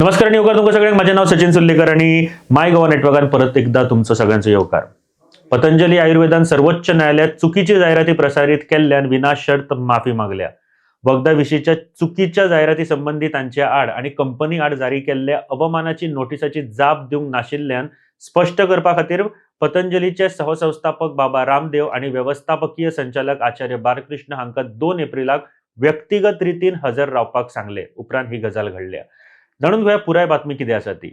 नमस्कार आणि येवकार तुमकां सगळ्यांक. माझे नाव सचिन सुर्लेकर आणि माय गोवा नेटवर्कान परत एकदा तुमचं सगळ्यांचं येवकार. पतंजली आयुर्वेदान सर्वोच्च न्यायालयात चुकीची जाहिराती प्रसारित केल्ल्यान विनाशर्त माफी मागल्या. वखदा विशींच्या चुकीच्या जाहिराती संबंदी तांचे आड आणि कंपनी आड जारी केल्ल्या अवमानाची नोटिसाची जाप दिवंक नाशिल्ल्यान स्पश्ट करपा खातीर पतंजलीचे सहसंस्थापक बाबा रामदेव आणि व्यवस्थापकीय संचालक आचार्य बालकृष्ण हांकां 2 एप्रिलाक व्यक्तिगत रितीन हजर रावपाक सांगले. उपरांत ही गजाल घडल्या. जाणून घेवया पुराय बातमी कितें आसा ती.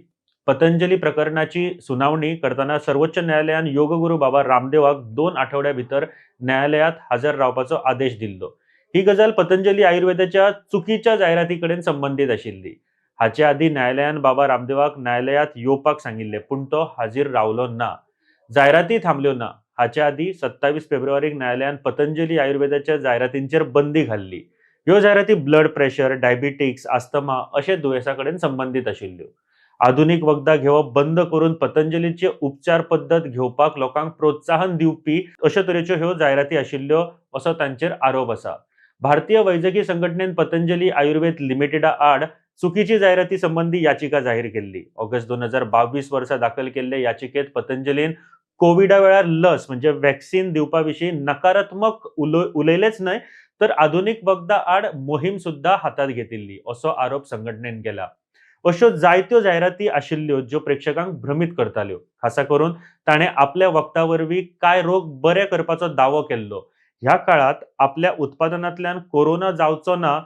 पतंजली प्रकरणाची सुनावणी करतना सर्वोच्च न्यायालयान योगगुरू बाबा रामदेवाक 2 आठवड्या भितर न्यायालयात हजर रावपाचो आदेश दिल्लो. ही गजाल पतंजली आयुर्वेदाच्या चुकीच्या जायराती कडेन संबंदीत आशिल्ली. हाचे आदीं न्यायालयान बाबा रामदेवाक न्यायालयात येवपाक सांगिल्लें, पूण तो हाजीर रावलो ना. जायराती थांबल्यो ना. हाचे आदीं 27 फेब्रुवारीक न्यायालयान पतंजली आयुर्वेदाच्या जायरातींचेर बंदी घाल्ली. ह्यो जायराती ब्लड प्रेशर, डायबिटीक्स, आस्थमा अशे दुयेंसा कडेन संबंदीत आशिल्ल्यो. आधुनीक वखदां घेवप बंद करून पतंजलीचे उपचार पद्दत घेवपाक लोकांक प्रोत्साहन दिवपी अश्यो तरेच्यो ह्यो जायराती आशिल्ल्यो, असो तांचेर आरोप आसा. भारतीय वैजकी संघटनेन पतंजली आयुर्वेद लिमिटेडा आड चुकीची जायराती संबंदी याचिका जाहीर केल्ली. ऑगस्ट 2022 वर्सा दाखल केल्ले याचिकेत पतंजलीन कोविडा वेळार लस म्हणजे वॅक्सिन दिवपा विशीं नकारात्मक उलयलेच न्हय, तर आधुनीक वखदां आड मोहीम सुद्दां हातात घेतिल्ली, असो आरोप संघटनेन केला. अश्यो जायत्यो जायराती आशिल्ल्यो ज्यो प्रेक्षकांक भ्रमीत करताल्यो. खासा करून ताणें आपल्या वखदा वरवीं कांय रोग बरे करपाचो दावो केल्लो. ह्या काळात आपल्या उत्पादनांतल्यान कोरोना जावचो ना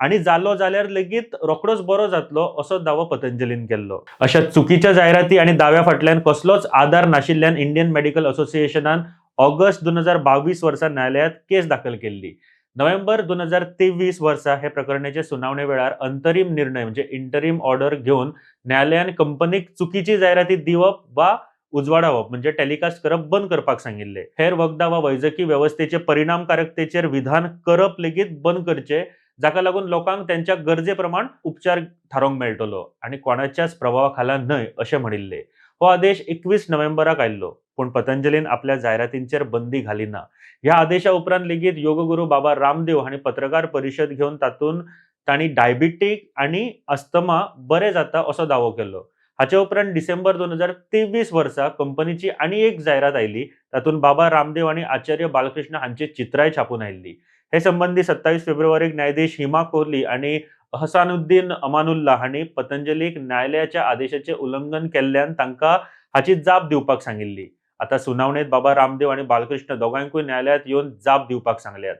आणि जालो जाल्यार लेगीत रोखडोच बरो जातलो, असो दावो पतंजलीन केल्लो. अशा चुकीच्या जायराती आणि दाव्या फाटल्यान कसलोच आदार नाशिल्ल्यान इंडियन मेडिकल असोसिएशनान ऑगस्ट 2022 वर्सा न्यायालयात केस दाखल केल्ली. नोव्हेंबर 2023 वर्सा हे प्रकरणाचे सुनावणे वेळार अंतरीम निर्णय म्हणजे इंटरीम ऑर्डर घेवन न्यायालयान कंपनीक चुकीची जायराती दिवप वा उजवाडावप म्हणजे टेलिकास्ट करप बंद करपाक सांगिल्ले. हेर वखदां वा वैजकी वेवस्थेचे परिणामकारकतेचेर विधान करप लेगीत बंद करचे, जाका लागून लोकांक त्यांच्या गरजे प्रमाण उपचार थारोवंक मेळटलो आणि कोणाच्याच प्रभावा खाला न्हय, अशें म्हणिल्ले. हो आदेश 21 नोव्हेंबराक आयिल्लो, पूण पतंजलीन आपल्या जायरातींचेर बंदी घाली ना. ह्या आदेशा उपरांत लेगीत योगगुरू बाबा रामदेव हांणी पत्रकार परिशद घेवन तातूंत तांणी डायबिटीक आनी अस्थमा बरे जाता असो दावो केलो. हाचे उपरांत डिसेंबर 2023 वर्सा कंपनीची आनी एक जायरात आयली. तातूंत बाबा रामदेव आनी आचार्य बालकृष्ण हांची चित्रांय छापून आयिल्ली. हे संबंदी 27 फेब्रुवारीक न्यायाधीश हिमा कोहली आनी अहसानुद्दीन अमानुल्ला हांणी पतंजलीक न्यायालयाच्या आदेशाचे उल्लंघन केल्ल्यान तांकां हाची जाप दिवपाक सांगिल्ली. आता सुनावणेत बाबा रामदेव आनी बालकृष्ण दोगांयकूय न्यायालयात येवन जाप दिवपाक सांगल्यात.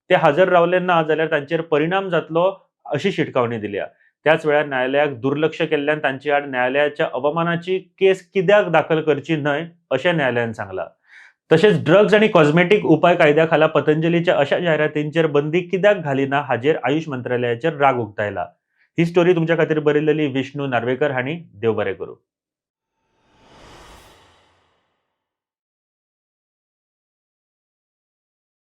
ते हजर रावले ना जाल्यार तांचेर परिणाम जातलो, अशी शिटकावणी दिल्या. त्याच वेळार न्यायालयाक दुर्लक्ष केल्ल्यान तांचे आड न्यायालयाच्या अवमानाची केस कित्याक दाखल करची न्हय, अशें न्यायालयान सांगलां. तशेंच ड्रग्ज आनी कॉस्मेटीक उपाय कायद्या खाला पतंजलीच्या अशा जायरातींचेर बंदी कित्याक घाली ना, हाजेर आयुष मंत्रालयाचेर राग उक्तायला. ही स्टोरी तुमच्या खातीर बरयलेली विष्णू नार्वेकर हांणी. देव बरें करूं.